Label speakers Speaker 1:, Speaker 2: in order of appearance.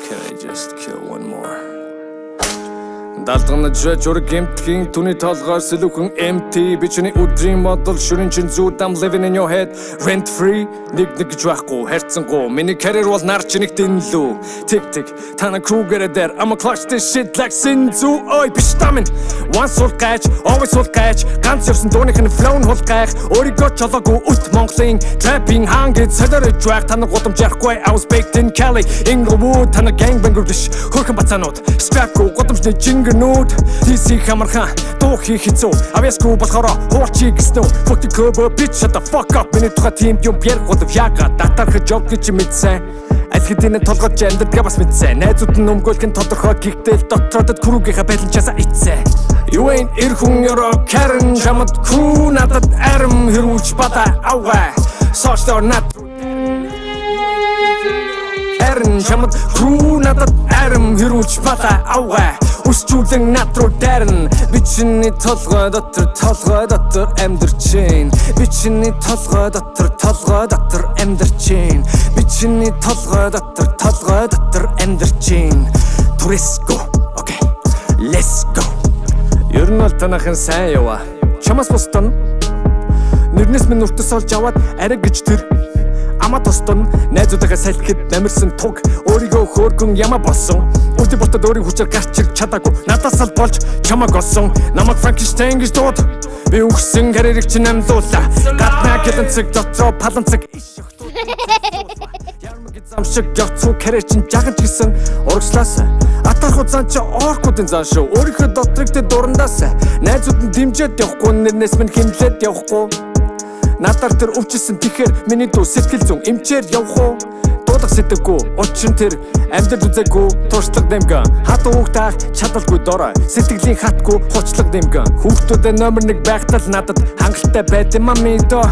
Speaker 1: Can I just kill one more? Далдганаж жураг гэмтхийн түүний толгоор сэлүүхэн empty. Би чиний өдрийн бодол, шүрэн чин зүуд. I'm living in your head rent free. Нэг нэг гэж байхгүй харьцангуй. Миний карьер бол нар чинийх дэнлүү. Тик тик тана crew гэрэ дээр. I'ma clutch this shit like Sun Tzu. Ой, биш тамин. Once сул гайч, always сул гайч. Ганц явсан дууных нь flow нь хулгайх. Өөрийгөө чолоогүй үт Монголын trapping хаан гэж солиорож байх. Та нар гудамж ярихгүй. I was baked in Cali, Inglewood. Та нар gangbanger биш, хөрхөн бацаанууд. Strap-гүй гудамжны жингэрнүүд. TC хамархан дуу хийх хэцүү. Авьяасгүй болохоор хуурчи гэсэн үү? Fuck the cover, bitch, shut the fuck up. Миний тухай тийм юм ярих болов яагаад? Татархаж явд гэж мэдсэн. Аль хэдийн толгойч амьдралгаа бас мэдсэн. Найзууд нь өмгөөлөх нь тодорхой. Гэхдээ л дотроо crew гийнхаа байланчаасаа итсэн. You ain't эр хүн ёро Karen. Чамд crew, надад арим хэрүүлж бада авгаа. Social над Харин чамд crew, надад арим хэрүүлж бада авгаа. Өсчүүлэн над руу дайрна. Би чиний толгой дотор, толгой дотор амьдарч байна. Би чиний толгой дотор, толгой дотор амьдарч байна. Би чиний толгой дотор, толгой дотор амьдарч байна. Турэско. Okay, let's go. Ер нь бол танахын сайн яваа. Чамаас бусдын нэрнээс минь нүртэс олж аваад арай гэж тэр ама тостон. Найзуудыгаа салхид намирсан туг өөрийгөө хөөргөн яма болсон. Үлдээ ботод өөрийн хүчээр гарч ирч чадаагүй. Надаас л болж чамаг олсон. Намайг Франкенштейн гэж дууд. Би үхсэн карьерийг чинь амлуулаа. Гаднаа гэлэнцэг, дотроо паланцэг. Иш охтууд ярмаг зам шиг явцуу. Карьер чинь жаган ч гэсэн урагшлаас. Атархуу зан чи оркуудын зан шүү. Өөрийнхөө дотрыг тэ дурандаас. Найзууд нь дэмжиж явахгүй, нэрнээс минь хэмлээд явахгүй. Надаар тэр өвчсөн. Тэгэхээр миний дүү сэтгэл зүйн эмчээр явах уу? Дуулах сэтгэгүй. Учир нь тэр амьдрал үзээгүй. Туршлага дэмгэн хат угтаах чадалгүй дорой. Сэтгэлийн хатгүй хучлаг дэмгэн. Хүүхдүүдэд номер 1 байхдаа л надад хангалттай байд юм а мидо.